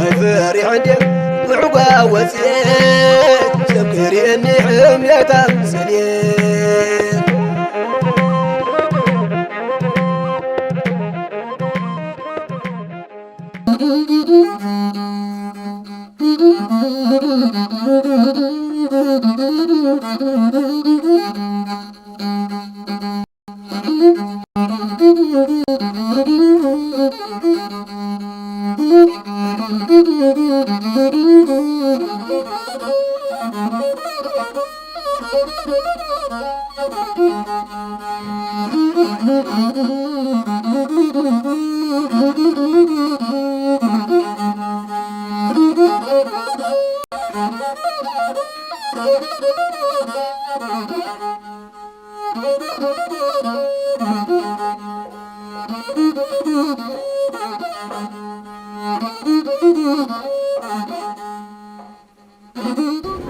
ኣይፈሪሕ እንዴ ብዕጓ ወፅኤ ሰብ ክርእየኒ ሕምየት ኣምፅልየ።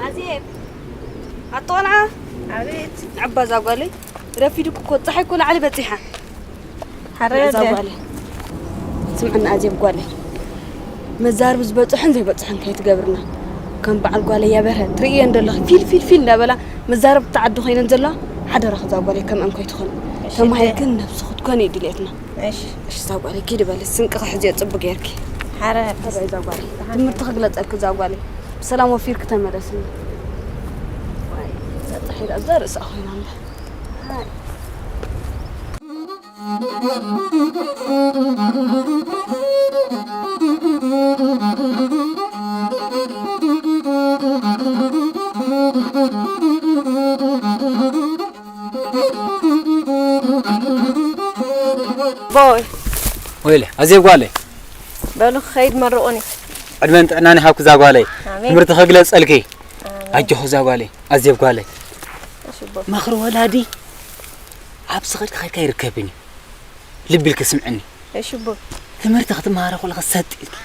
ኣዜብ፣ ኣቶ ቆልዓ። ኣቤት። ዓባ እዛ ጓለይ፣ ረፊዱ እኮ፣ ፀሓይ እኮ ላዕሊ በፂሓ። ሓረ እዛ ኣደ። ጓለይ፣ ስምዕና ኣዜብ ጓለይ፣ መዛርብ ዝበፅሖን ዘይበፅሖን ከይትገብርና። ከም በዓል ጓለይ ያበርሀ ትርእየን ዘለኺ ፊል ፊል ፊል እንዳበላ መዛርብ ተዓዲ ኮይነን ዘለዋ። ሓደራኺ እዛ ጓለይ ከምአን ከይትኾኒ። እሺ፣ ተማሂርክን ነብስኺ ክትኮኒ እዩ ድልየትና። እሺ። እሺ እዛ ጓለይ ኪዲ በሊ፣ ስንቂ ክሕዝዮ ፅቡቅ ጌርኪ። ሓረ ኣበይ እዛ ጓለይ ትምህርቲ ክግለፀልኪ እዛ ጓለይ ብሰላም ወፊርኪ ተመለስኒ። ዋይ፣ እዛ ፀሓይ እዛ ርእሳ ኮይና እምበር። ቦይ ወይለ ኣዜብ ጓለይ። በሉ ክኸይድ መርቑኒ። ዕድመን ጥዕናን ይሃብኪ እዛ ጓለይ። ኣሜን። ትምህርቲ ክግለጸልኪ። ኣሜን። ኣጆኺ እዛ ጓለይ፣ ኣዜብ ጓለይ። እሺ፣ ቦ። ምኽሪ ወላዲ ኣብ ዝኸድካ ከይድካ ይርከብን እዩ። ልቢ ኢልኪ ስምዕኒ። እሺ፣ ቦ። ትምህርቲ ክትመሃሪ ከለኺ ሰጥ ኢልኪ።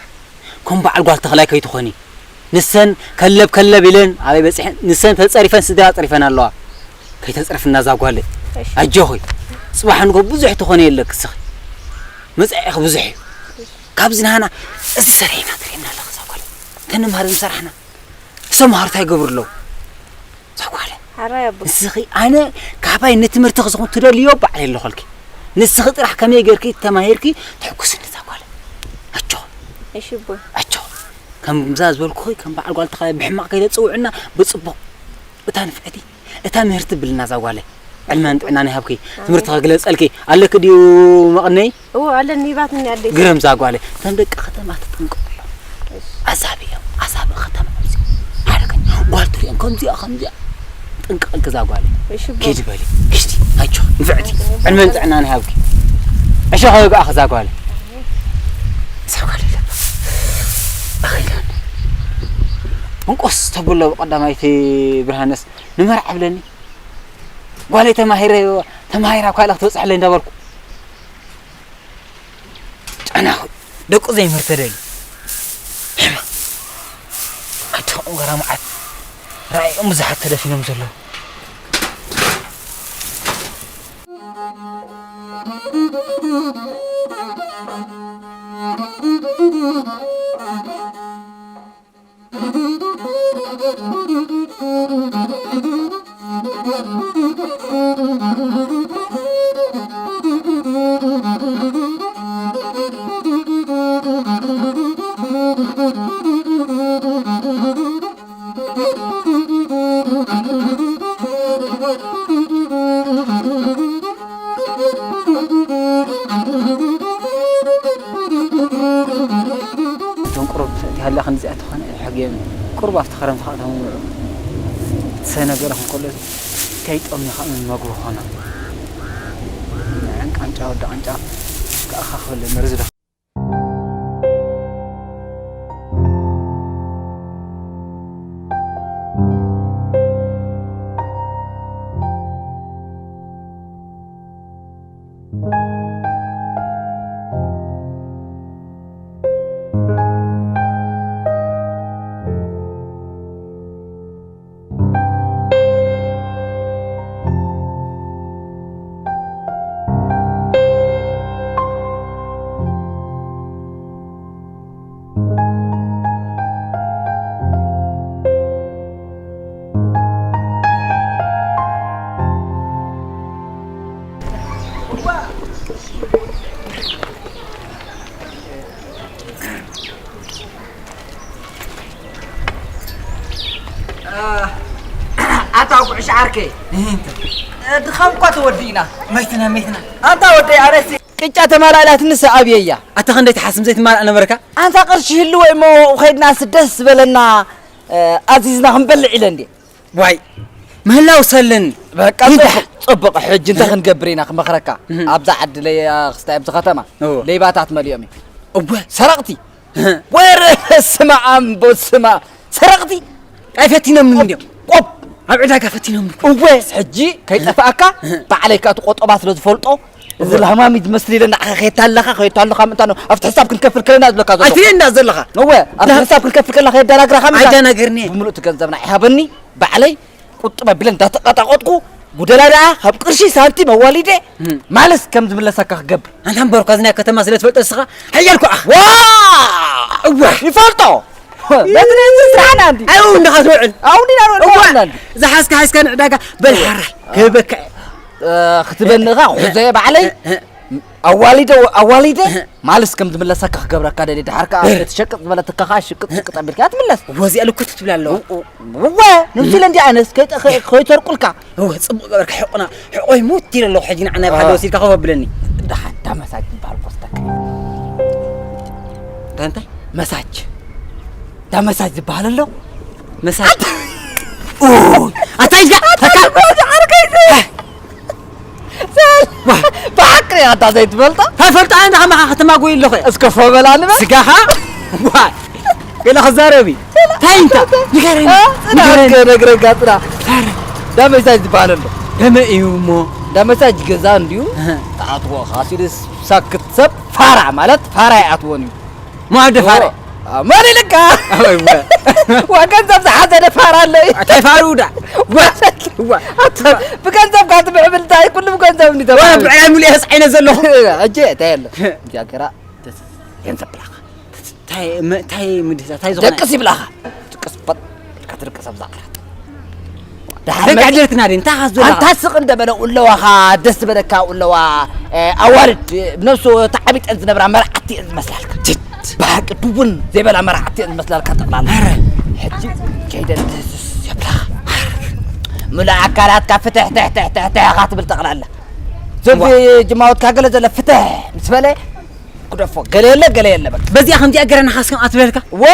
ከም በዓል ጓል ተኽላይ ከይትኾኒ። ንሰን ከለብ ከለብ ኢለን ኣበይ በጺሐን፣ ንሰን ተጸሪፈን ስድራ ኣጽሪፈን ኣለዋ። ከይተጽርፍና እዛ ጓለይ። እሺ። ኣጆኺ። ጽባሕ ንጎ ብዙሕ ትኾኒ የለኪ እስኺ። መጻኢኺ ብዙሕ እዩ። ካብዚ ንሃና እዚ ሰሪሕና ትርእየና ኣለኺ እዛ ጓለይ። ተንምሃር ዝሰራሕና። ሰምሃር እንታይ ይገብሩ ኣለዉ? እዛ ጓለይ። ሓራይ ኣቦ። ንስኺ ኣነ ካባይ ንትምህርትኺ ዝኹን ትደልዮ ባዕለይ ኣለኹልኪ። ንስኺ ጥራሕ ከመይ ጌርኪ ተማሂርኪ ተሕጉስኒ እዛ ጓለይ። ኣጆኺ። እሺ ኣቦ። ኣጆኺ። ከምዛ ዝበልኩኺ ከም በዓል ጓል ተኸ-፣ ብሕማቕ ከይተጽውዕና ብጽቡቕ። እታ ንፍዕቲ፣ እታ ምህርቲ ብልና እዛ ጓለይ። ዕድመን ጥዕናን ይሃብኪ። ትምህርቲ ከግለጸልኪ። ኣለኪ ድዩ መቐነይ? እዎ፣ ኣለኒ፣ ሂባትኒ ኣደይ። ግረም እዛ ጓለይ። እተን ደቂ ከተማ ትጥንቀቕ ኣሎ። እሺ። ኣዛቢ እዮም። ኣዛቢ ከተማ ከምዚ። ሓደገኛ። ጓል ትሪኦም ከምዚኣ፣ ከምዚኣ። ጥንቀቕልኪ እዛ ጓለይ። እሺ፣ ቦ። ኪዲ በሊ። ኪዲ። ኣይዞ። ንፍዕቲ። ዕድመን ጥዕናን ይሃብኪ። ዕሾኽ ይወግኣኺ እዛ ጓለይ። እዛ ጓለይ ለባ። ኣኺላኒ። መንቆስ ተብሎ ብቐዳማይቲ ብርሃነስ ንመርዓ ብለኒ። ጓለይ ተማሂረ፣ ተማሂራ እኳ ኢላ ክትበፅሐለይ እንዳበልኩ። ጨናኹ ደቁ ዘይምህር ተደልዩ። ሕማ። ኣጆኹም ገራ መዓት። ራእዮም ብዙሓት ተደፊኖም ዘለዉ። እቶም ቁሩብ እቲ ሃላ ክንዚኣ ተኾነ ሕግዮም ቁሩብ ኣብቲ ከረምቲ ከዓ እቶም ሰነገረ ክንከሎ ከይጠምዩ ከዓ መግቢ ኾኖም። ቃንጫ ወዲ ቃንጫ ክኣኻ ክብል መርዚ ዶ እታ ጉዕሽ ዓርከይ። እህ፣ እንተ። ድኻም እኳ ተወዲእና። መይትና፣ መይትና። ኣንታ ወደይ ኣነሲ ቅጫ ተማላእላትንስ ኣብየያ። ኣታ ክንደይ ትሓስም ዘይትማላእ ነበርካ? ኣንታ ቅርሺ ህልዎ እሞ ከይድናስ ደስ ዝበለና፣ እ፣ ኣዚዝና ክንበልዕ ኢለ እንዴ። ዋይ፣ ምህላው ሰልን። በቃ ይንዳሕ። ጽቡቕ፣ ጽቡቕ። ሕጂ እንታይ ክንገብር ኢና ክመኽረካ? እህ። ኣብዛ ዓዲ ለያ ክስታይ ኣብዚ ከተማ እዎ። ሌባታት መሊኦም እዮም። እወ። ሰረቕቲ። እህ። ወረ በስመ ኣብ፣ በስመ ኣብ። ሰረቕቲ። ኣይፈቲኖምን እንዲዮም። ቆብ። ኣብ ዕዳጋ ፈቲኖም እኮ። እወ፣ ሕጂ ከይጠፍኣካ እህ። ባዕለይ ከኣ እቲ ቆጠባ ስለ ዝፈልጦ፣ እዚ እወ። ላህማሚ ዝመስል ኢለ ንዓኻ ከየታለኻ፣ ከየታለኻ ምእንታ ነው። ኣብቲ ሕሳብ ክንከፍል ከለና ዝብለካ ዘለኹ። ኣይትርእየና ዘለኻ። እወ፣ ኣብቲ ላ- ሕሳብ ክንከፍል ከለና ከየዳናግረኻ ምእንታ። ኣይዳናገርኒ። ብምሉእ እቲ ገንዘብና ይሃበኒ፣ ባዕለይ ቁጥብ ኣቢለ እንዳተቐጣቐጥኩ፣ ጉደላ ደኣ ካብ ቅርሺ ሳንቲም ኣዋሊደ እም። ማለስ ከም ዝምለሰካ ክገብር። ኣንታ እምበርኳ እዚ ናይ ከተማ ስለ ትፈልጦ ንስኻ ሓያል ኮዓ። ዋ! እዋ! ይፈልጦ! በዚ ነዚ ስራሕና እንዲ። ኣብኡ እንዲኻ ትውዕል። ኣብኡ እንዲና ንውዕል እዋ! ዋና እንዲ። ዝሓዝካ ሓዝካ ንዕዳጋ በል እዋ! ሓራይ ክህበካ እየ። እ፣ ክትበኒ ኢኻ፣ እ፣ ኹዘየ ባዕለይ። እ፣ እ። ኣዋሊደ፣ ኣዋሊደ፣ እ። ማልስ ከም ዝምለሰካ ክገብረካ ደልየ። ደሓር ከኣ እ። እቲ ሸቅጥ ዝበለትካ ከኣ ሽቅጥ ሽቅጥ ኣቢልካ ትምለስ። እወ፣ እዚኣ ልኩት ትብል ኣለዋ። እው፣ እው፣ እወ፣ ንምስለ እንዲ ኣነስ ከይጠ-፣ ከይ-፣ ከይተርቁልካ። እወ፣ ጽቡቕ ገበርካ፣ ሕቑና፣ ሕቖይ ሙት ኢለ ኣለኹ፣ ሕጂ ንዓና እ። ብሓደ ወሲድካ ኮፍ ኣብለኒ። ደሓን፣ ዳመሳጅ ዝበሃል ኮስተክ። እንታይ፣ እንታይ? መሳጅ። ዳመሳጅ ዝበሃል ኣሎ። መሳጅ። ኡይ፣ ኣታ ኢልካ፣ ኣታ ተካ-፣ ዓርከይ ዘይ-፣ ዋ። ብሓቂ ኣታ ዘይትፈልጣ? እንታይ ፈልጣ? ኣነ ከማኻ ከተማጎይ ኣለኹ። እስከ ፈበላ ንበል። ስጋኻ? ዋ። ገለ ክዛረብ እዩ። እንታይ እንታ? ንገረኒ። እ? ጽና ንገረኒ። ከነግረካ ጽና። ኧረ። ዳመሳጅ ዝበሃል ኣሎ። ደመ እዩ እሞ። ዳመሳጅ ገዛ እንድዩ። እህ። ተኣትዎ ካሲልስ ሳክት ሰብ ፋራ ማለት ፋራ ይኣትዎን እዩ። ማዕደ ፋራ። ኦ፣ አ፣ መን ኢልካ? ኣይ፣ ወ። ዋ፣ ገንዘብ ዝሓዘ ደ ፋራ ኣሎ እዩ። ኣታይ ፋሩ ዳ? ወ። ወ። ኣታ፣ ብገንዘብ ካብ ትምዕብል እንታይ ኩሉ ብገንዘብ እንዲ ወ፣ ተባለ። ብዕራይ ሙሉ እየ ዓይነት ዘለኹ። ሕጂ እንታይ ኣሎ? እንጃ ገራ፣ ደስ፣ ገንዘብ ብላኻ። ታይ፣ መ-፣ ታይ ምድዛ፣ ታይ ዝኾነ? ደቅስ ይብላኻ። ትቅስ በጥ፣ ኢልካ ትድቅስ ኣብዛ ዓራት። ደሓር ደቂ መ-፣ ዕድልክና ድን፣ እንታይ ሓስ ዘለኻ? ኣንታ ስቕ እንደ በለ ኡለዋኻ፣ ደስ ዝበለካ ኡለዋ፣ እ፣ ኣዋልድ፣ ብነብሱ ተዓቢጠን ዝነብራ መርዓቲ እየን ዝመስላልካ። ትት። ብሓቂ ቡቡን ዘይበላ መርዓቲ እየን ዝመስላልካ ጠቕላላ። ኣረ። ሕጂ ከይደን ትህስስ የብላኻ። ምሉእ ኣካላትካ ፍትሕ፣ ትሕ፣ ትሕ፣ ትሕ፣ ትሕ ኢኻ ትብል ጠቕላላ። ዘንፊ ዋእ። ጅማውትካ ገለ ዘለ ፍትሕ ምስ በለ ግደፎ። ገለ የለ፣ ገለ የለ በቃ። በዚኣ ከምዚኣ ገረና ሓስከም ኣትብለልካ? ዋ!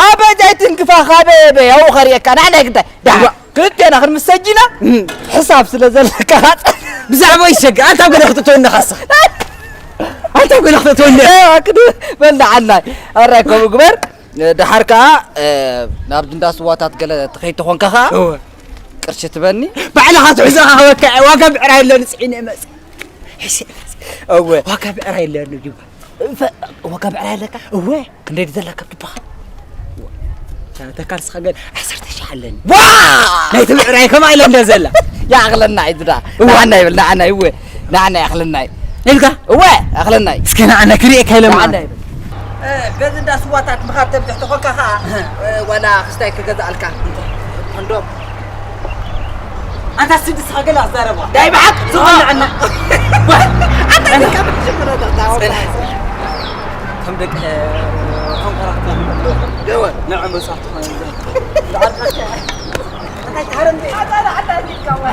ኣበይ ዘይትንክፋ፣ ካበይ፣ ኣበይ? ኣብኡ ኸርእየካ። ንዓና ግዳይ። ደሓን። ዋ! ክልቴና ክንምሰጅና እም። ሕሳብ ስለ ዘለካ። ብዛዕባ ይሸገ፣ ኣንታ ጎለ ክትእትወኒ ኻስኽ። ኣንታ ጎለ ክትእትወኒ። እ፣ ክዱ-፣ በል ንዓናይ። ኣራይ ከምኡ ግበር። ደሓር ከኣ፣ እ፣ ናብ እንዳ ስዋታት ገለ ትኸይድ ተኾንካ ኸኣ። እወ። ቅርሺ ትበኒ? ባዕልኻ ትሕዞ ኸኣ ክበካ፣ ዋጋ ብዕራይ ኣሎ ንጽዒነ እመጽእ። ሕሽ፣ እወ። ዋጋ ብዕራይ ኣለኒ ጅባ። ፈ-፣ ዋጋ ብዕራይ ኣለካ? እወ። ክንደይ ድዩ ዘለካ ኣብ ጅባኻ? ተካል ስኻ ገል ዓሰርተ ሺሕ ኣለኒ። ዋ! ናይቲ ብዕራይ ከማይ ኢለ እንደ ዘላ። ይኣኽለና እዩ ዝዳ። እወ። ንዓና ይብል፣ ንዓና ይወ። ንዓና ይኣኽለና እዩ። ኢልካ? እወ፣ ይኣኽለና እዩ። እስከ ንዓና ክርእየካ ኢለ ንዓና ማለት። ይብል። እ፣ በዚ እንዳ ስዋታት ምኻድ ተብዝሕ ተኾንካ ኸኣ፣ እ፣ ዋላ ክስታይ ክገዝኣልካ። ኮንዶም። ኣንታ ስድስኻ ገለ ኣዛረባ። ዳይ ብሓቅ ዝኾነ ኣና። ኣታ ጽና። ጽና። ከም ደቂ፣ ከም ቀራፍታ። ደወ። ንዕም በጻሕቲ ኾነ። ኣታ ታረም። ኣታ ኣታ ዲካ ዋ።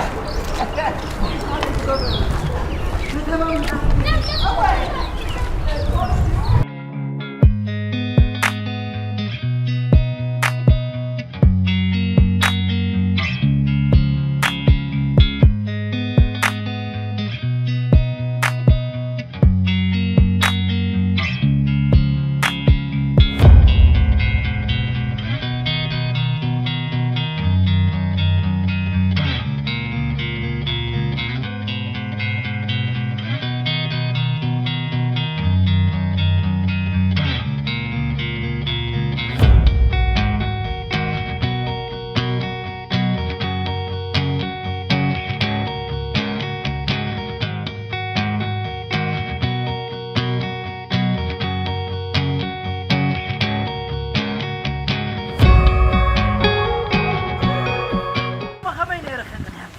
ከመይ ነይርኺ ጽንሕኺ?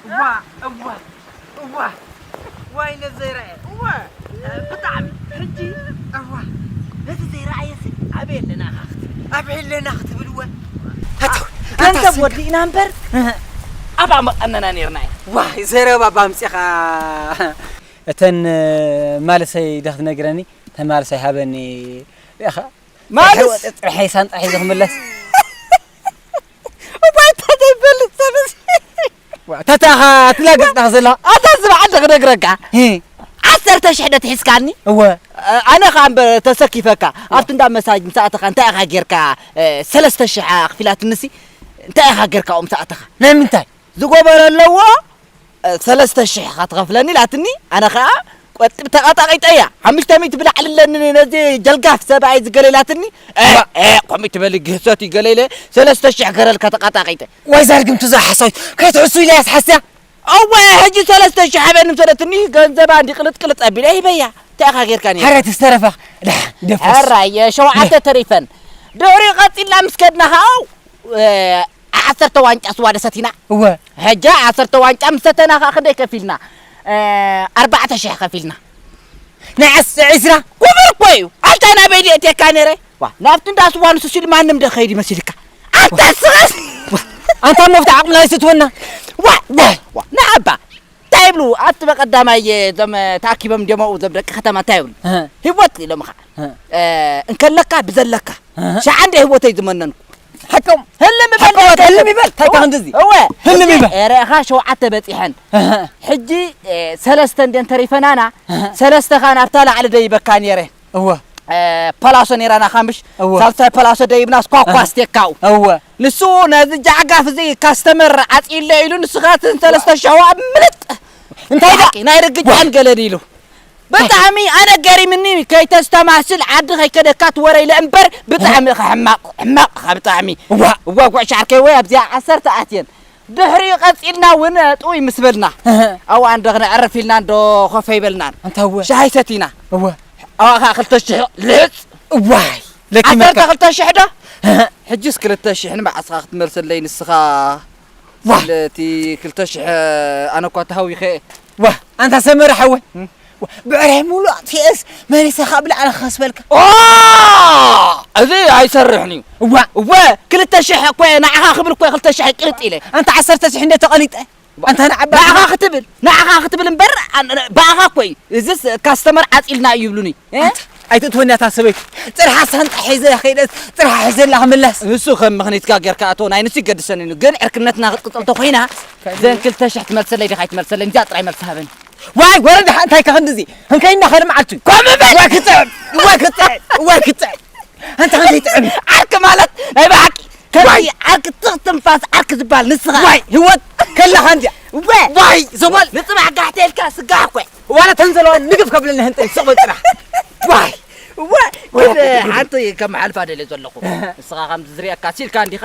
እዋ፣ እዋ፣ እዋ። ዋይ ነዚ ዘይረኣየ። እዋ፣ ብጣዕሚ። ሕጂ፣ እዋ፣ ነዚ ዘይረኣየሲ ኣበይ ኣለና ኢኻ ክትብል? ኣበይ ኣለና ክትብል እወ? ኣታ፣ ገንዘብ ኣታ ወዲእና እምበር፣ ኣባ መቐነና ነርና እዩ። ዋይ ዘረባ ኣባ ኣምጺኻ። እተን ማለሰይ ደኽ ትነግረኒ እተን ማለሰይ ሃበኒ ኢኻ። ማለት ጥርሐይ ሳንጣ ሒዘ ክምለስ እባይታ ዘይበልጽ ሰብስ ተታኻ ትላገጽ ዳኽ ዘላ ኣታ ዝበዓል ክነግረካ ሂ ዓሰርተ ሽሕ ዶ ትሒዝካኒ እወ ኣነ ኸዓ እምበር ተሰኪፈካ ኣብቲ እንዳ መሳጅ ምስ ኣተኻ እንታይ ኢኻ ጌርካ ሰለስተ ሽሕ ኣኽፊላትንሲ እንታይ ኢኻ ጌርካ ኦም ሰኣተኻ ናይ ምንታይ ዝጎበረ ኣለዎ ሰለስተ ሽሕ ኢኻ ትኸፍለኒ ኢላትኒ ኣነ ኸዓ ቆጢብ ተቐጣቒጠያ ሓሙሽተ ሚእቲ ብላዕሊ ኣለኒ ነዚ ጀልጋፍ ሰብኣይ ዝገለ ኢላትኒ ከምኡ ትበሊ ግህሰት እዩ ገለ ኢለ ሰለስተ ሽሕ ገረልካ ተቐጣቒጠ ዋይ ዛርግምቱ ዝሓሳዊት ከይትሕሱ ኢለ ያስሓስያ እወ ሕጂ ሰለስተ ሽሕ ሃበኒ ምስ በለትኒ ገንዘባ እንዲ ቅልጥ ቅልጥ ኣቢለ ሂበያ እንታይ ኢኻ ጌርካኒ ሓራይ ተስተረፋ ደሓን ደፈስ ሕራይ ሸውዓተ ተሪፈን ድሕሪኡ ቀጺልና ምስ ከድና ኸዓ ዓሰርተ ዋንጫ ስዋ ዶ ሰቲና እወ ሕጂ ዓሰርተ ዋንጫ ምስ ሰተና ኸዓ ክንደይ ከፊልና ኣርባዕተ ሽሕ ከፊልና ናይ ዓስ- ዕስራ ኩቡር እኮ እዩ ኣታ ናበይ ድየ እትየካ ነይረ ዋ ናብቲ እንዳ ስዋ ንሱ ሲሉ ማንም ዶ ኸይድ ይመሲልካ ኣታ ስኻስ ኣንታ መፍትሒ ዓቕምና ይስትወና ዋ ዋ ዋ ንዓባ እንታይ ይብሉ ኣብቲ በቀዳማይ እዞም ተኣኪቦም ደመኡ እዞም ደቂ ከተማ እንታይ ይብሉ ህይወት ኢሎምኻ እንከለካ ብዘለካ ሸዓ እንደ ህይወተይ ዝመነንኩ ሓቆም ህልም በል ሓቆም ህልም ይበል እንታይ ከ እንደዚ እወ ህልም ይበል ርኢኻ ሸውዓተ በፂሐን ሕጂ ሰለስተ እንደ እንተሪፈናና ሰለስተኻ ናብታ ላዕሊ ደይበካ ነይረ እወ ፓላሶ ነይራና ካምብሽ እወ። ሳልሳይ ፓላሶ ደይብና ስኳኳ ስቴካው እወ ንሱ ነዚ ጃዕጋፍ እዚ ካስተመር ዓፂለ ኢሉ ንስኻ እትን ሰለስተ ሸዋ ምልጥ እንታይ ዳ ሓቂ ናይ ርግጫን ገለን ኢሉ ብጣዕሚ ኣነ ገሪምኒ ከይተስተማስል ዓዲ ከይከደካ ትወረ ኢለ እምበር ብጣዕሚ ኢኻ ሕማቕ ሕማቕ ኢኻ ብጣዕሚ እዋ እዋ ጉዕ ሻዕርከይ ወይ ኣብዚኣ ዓሰርተ ኣትየን ድሕሪኡ ቀፂልና እውን ጥውይ ምስ በልና ኣብኣ እንዶ ክነዕርፍ ኢልና እንዶ ኮፈ ይበልናን እንታይ እወ ሻሂ ሰቲና እወ ኣብኣ ከዓ ክልተ ሽሕ ልሕፅ እዋይ ዓሰርተ ለኪመካ ክልተ ሽሕ ዶ ሕጅስ ክልተ ሽሕ ንመዓስኻ ክትመልሰለይ ንስኻ ዋ ስለቲ ክልተ ሽሕ ኣነ እኳ ተሃዊኸ ዋ ኣንታ ሰመረ ሓወይ ዋ፣ ብዕራይ ሙሉእ ኣጥፊኤስ መሊሰ ካብ ላዕሊ ክኸስበልካ ኦ! እዚ ኣይሰርሕን እዩ እዋ እወ ክልተ ሽሕ እኮ እየ ንዓኻ ክብል እኮ ክልተ ሽሕ ቅልጥ ኢለ ኣንታ ዓሰርተ ሽሕ እንደ ተቐሊጠ ኣንታ ንዓባ ንዓኻ ክትብል ንዓኻ ክትብል እምበር ኣን- ብኣኻ እኮ እዩ እዚስ ካስተመር ዓፂልና እዩ ይብሉኒ እ? ኣይትእትወኒ ኣታ ሰበይቲ ጥርሓ ሳንጣ ሒዘ ከይደት ጥርሓ ሒዘላ ክምላስ ንሱ ከም ምኽኒትካ ጌርካ ኣቶ ናይ ንሱ ይገድሰኒ እዩ ግን ዕርክነትና ክትቅፅል ተኮይና ዘን ክልተ ሽሕ ትመልሰለይ ዲኻ ኣይትመልሰለይ እንዚኣ ጥራይ መልሲ ሃበኒ ዋይ ወረዳ እንታይ ከ ክንድዚ እንከይና ኸደ መዓልቱ ከምኡ በል ዋይ ክጥዕም ዋይ ክጥዕም ዋይ ክጥዕም ኣንታ ክንደይ ጥዕም ዓርኪ ማለት ናይ ብሓቂ ከምዚ ዓርኪ ትኽ ትንፋስ ዓርኪ ዝበሃል ንስኻ ዋይ ህይወት ከለኻ እንዲያ ወ ዋይ ዘበል ንፅባሕ ጋሕተ ኢልካ ስጋሕ እኮ ዋላ ተንዘለዋ ንግፍ ከብለኒ ህንጠይ ስቕ በል ጥራሕ ዋይ ወ ግን ሓንቲ ከመሓልፋ ደልየ ዘለኹ ንስኻ ከምዚ ዝሪኣካ ሲልካ እንዲኻ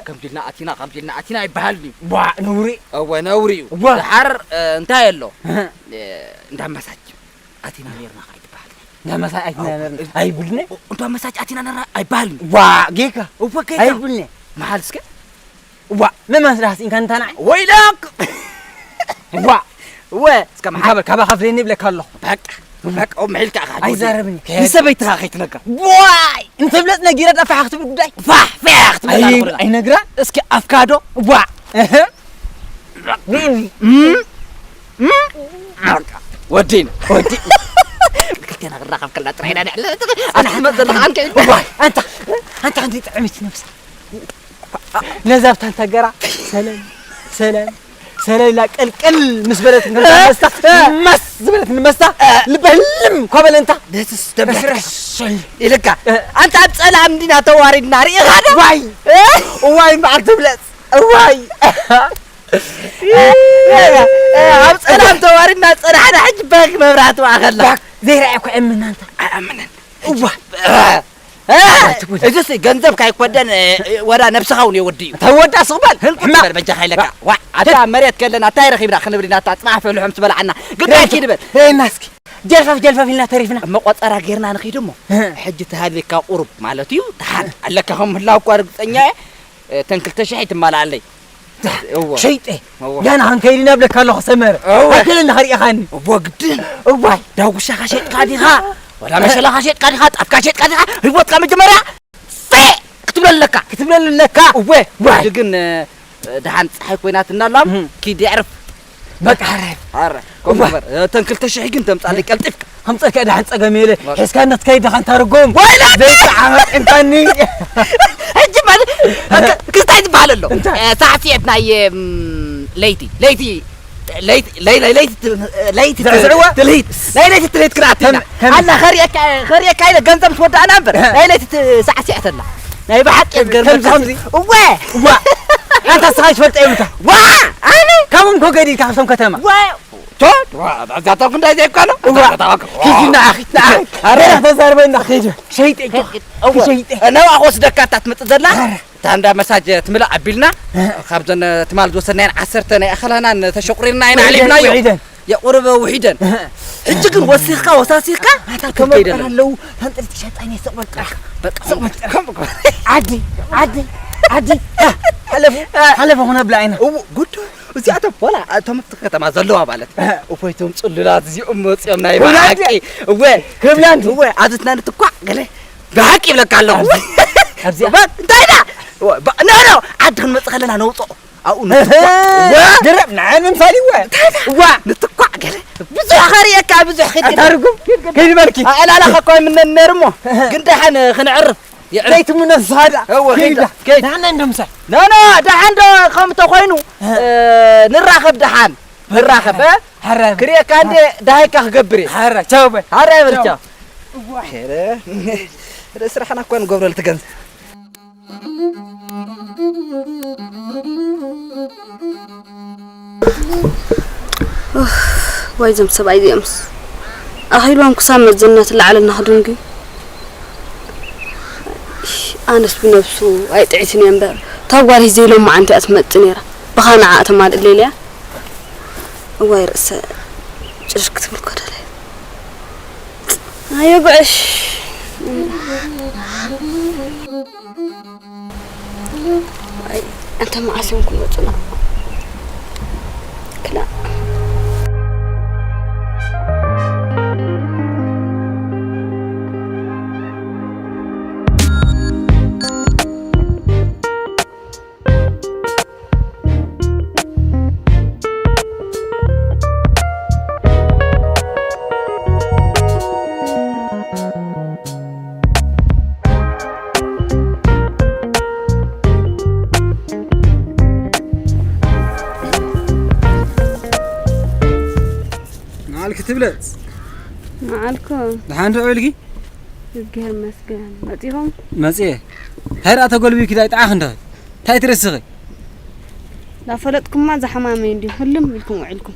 ከምዚ ኢልና ኣቲና ከምዚ ኢልና ኣቲና ኣይበሃልን እዩ ዋ ነውሪ እወ ነውሪ እዩ ዋ። ድሓር እ፣ እንታይ ኣሎ እ፣ እንዳመሳጅ ኣቲና ነርና ከ ኣይትበሃል ናመሳ ኣይትናመርና ኣይብልነ እንዳ መሳጅ ኣቲና ነርና ኣይበሃልን እዩ ዋ ጌካ እወ ከይታ ኣይብልነ መሓል እስከ ዋ መማስራ ስኢንካ እንታና ወይለክ ዋ እወ እስከ መሓል ካበ ካባ ከፍለኒ ይብለካ ኣለኹ በቃ በቃ ኦም ሒልካ ኢኻ ኣይዛረብኒ ንሰበይትኻ ከይትነግራ ዋይ እንተብለጽ ነጊረ ጠፋሕ ክትብል ጉዳይ ፋሕ ፋሕ ክትብል ኣይ- ኣልኩልካ ኣይነግራ እስኪ ኣፍካዶ ዋ እህ ወዲን ወዲን ክልቴና ክራኸብ ከላ ጥራይ ኢና ንዕለ ኣነ ሕመት ዘለካ ኣንከ ዋይ ኣንታ ኣንታ ሓንቲ ጥዕምቲ ነብሳ ነዛ ብታ እንተገራ ሰለም ሰለም ሰለም ኢላ ቀልቀል ምስ በለት እንከላ መስታ መስ ዝበለት መስታ ልበ ህልም ኮበለ እንታ ደስስ ደብላ ረሽረሽ ኢልካ ኣንታ ኣብ ጸላም እንዲና ተዋሪድና ርኢኻ ዶ ዋይ ዋይ እምበኣር ትብለጽ እዋይ ኣብ ጸላም ተዋሪድና ጸናሕና ሕጂ ባክ መብራህቲ ማእኸልና ዘይረኣየ እኮ እምና እንታ ኣይኣምንን እዋ እዚስ ገንዘብ ካይኮደን ወዳ ነብስኻ እውን የወዲ እዩ እንታይ ወዳ ስቕበል ህልኩ ትበል በጃኻ ኢለካ ዋ ኣታ መሬት ከለና እንታይ ረኺብና ክንብል ኢና ኣታ ጽባሕ ፈልሖም ዝበልዓና ግዳይ ኪድ በል ሄና እስኪ ጀልፋፍ ጀልፋፍ ኢልና ተሪፍና መቆጸራ ጌርና ንኺድ እሞ ሕጂ ተሃልካ ቁሩብ ማለት እዩ ተሓን ኣለካ ከም ምህላው እኳ ርግጸኛ እየ እተን ክልተ ሽሕ ይትማልኣለይ እወ ሸይጠ እወ ዳና ክንከይድ ኢና ብለካ ኣለኹ ሰመረ እወ። ኣከለ እናኸሪእኻኒ እወ ግድን እዋይ ዳጉሻኻ ሸጥካ ዲኻ ወላ መሸላኻ ሸጥካ ዲኻ ጣፍካ ሸጥካ ዲኻ ህይወትካ መጀመርያ ፈ ክትብለለካ ክትብለሉ ኣለካ እወ ዋይ። ሕጂ ግን ደሓን ፀሓይ ኮይናትና ኣላ። እም። ኪድ የዕርፍ። በቃ፣ ሓራይ። ኣረ፣ ኮም እዋ። በል። እተን ክልተ ሽሕ ግን ተምጻለይ ቀልጢፍካ። ከምፀልካ ደሓን ጸገም የለ። በቃ። ሒዝካ እንዳትከይድ ደሓን ታርጎም። ወይላ! ዘይፀዓመ ቂምታኒ። ሕጂ ማለት፣ ክ-፣ ክስታይ ዝበሃል ኣሎ። እንታይ? እ፣ ሳዕስዒት ናይ፣ እም፣ ለይቲ፣ ለይቲ፣ ለይቲ፣ ለይ-፣ ለይ-፣ ለይቲ ት-፣ ለይቲ ት-፣ ዘዕዝዕዋ? ትልሂት። ናይ ለይቲ ትልሂት ክነኣቱ ኢና። ከም፣ ከም ኣላ፣ ኸሪኤካ፣ ኸሪኤካ ኢለ ገንዘብ ትወዳእና እምበር። እ። ናይ ለይቲ ት-፣ ሳዕስዒት ኣላ። ናይ ብሓቂ ከም፣ ዝገርመካ ከምዚ፣ ከምዚ። እወ! እዋ! ኣንታ ስኻ ትፈልጦ የብልካ። ዋ! ኣነ? ካብኦም እኮ ገዲልካ ካብቶም ከተማ። ዋ! ቶ፣ ዋ፣ እዛ ተኩ እንታይ ዘይኮነ? እዋ! እዛ ተኩ። ሂድና፣ ሂድና። ኣረ፣ ተዛርበና፣ ሂድ። ሸይጠ፣ እዋ። ሸይጠ። ነዋ ክወስደካ እታ ትመጽእ ዘላ። ኣረ። እታ እንዳ መሳጅ ትምልእ ኣቢልና፣ እ። ካብዘን ትማል ዝወሰድናየን ዓሰርተ ናይ ኣኸላናን ተሸቁሪርና ኢና ውሒደን፣ ዓሊብናዮ። ውሒደን። የቑርበ ውሒደን። እ። ሕጂ ግን ወሲኽካ፣ ወሳሲኽካ፣ ኣታ ከም ከይደለ። ኣለዉ፣ ተንጠልቲ ሸጣን የስቕ በል ጥራሕ። በቃ። ስቕ በል ጥራሕ። ዓዲ፣ ዓዲ፣ ዓዲ። ሓለፉ፣ ሓለፉ፣ ክነብላ ኢና። እው፣ ጉድ። እዚኣቶም ወላ እቶም ኣብቲ ከተማ ዘለዋ ማለት። እፎይቶም ጽሉላት እዚኦም መጺኦም ናይ ወላዲ! ብሓቂ። እወ። ክብላን! እወ፣ ኣብዚ ትናንት እኳ ገለ ብሓቂ ይብለካ ኣለኹ። ኣብዚ፣ ኣብዚ። ባ-፣ እንታይ ዳ? እወ፣ ባ-፣ ኖ፣ ኖ፣ ዓዲ ክንመጽእ ከለና ነውጽኦ። ኣብኡ ንትኳዕ። እወ። ድረብ ንዓይ ምምሳል ይወ። እንታይ ዳ? እዋ። ንትኳዕ ገለ። ብዙሕ ከርእየካ፣ ብዙሕ ኪድ። ኣታርጉም? ከይድ በልኪ። ኣዕላላኻ እኳ ይምነን ነይሩ እሞ። ግን ደሓን ክንዕርፍ። የዕርፍ። ዘይትምነ ዝሃዳ። እወ፣ ከይዳ። ከይዳ። ከይድ። ንዓና እንዶ ምሳል። ኖ፣ ኖ፣ ደሓን ዶ ከም ተኾይኑ፣ እ። እ፣ ንራኸብ ደሓን። ንራኸብ፣ እ? ሓራ። ክርእየካ እንዴ ደሃይካ ክገብር እየ። ሓራ፣ ቻው በል። ሓራ ይበል፣ ቻው። ቻው። እዋ። ሄረ፣ ሄረ ስራሕና እኮ ንገብረሉ ትገንዘብ። ኡፍ፣ ዋይ እዞም ሰብኣይ እዚኦምስ። ኣኺልዎም ክሳብ መዘና ትለዓለልና ክድንጉ። ኣነስ ብነብሱ ኣይጥዒትን እየ እምበር፣ እታ ጓል ሂዘ ኢሎም መዓንቲ እያ ትመጽእ ነይራ። ብኻ ንዓ እተማልእለይ ኢለያ። እዋይ ርእሰ ጭርሽ ክትብል ኮደለ። ኣዮ ጉዕሽ። ኣይ፣ ኣንተ መዓስ እዮም ክመጹና? ክላ። መዓልኪ ትብለጽ። መዓልኩም። ደሓን ዶ ውዒልኪ? እግዜር ይመስገን። መጺኹም? መጺኤ። እንታይ ደኣ ተጎልቢብኪ ዳይ ጠዓኺ እንዶ? እንታይ ትርስኺ? ዳፈለጥኩማ እዛ ሕማመይ እንድዩ ህልም ኢልኩም ውዒልኩም።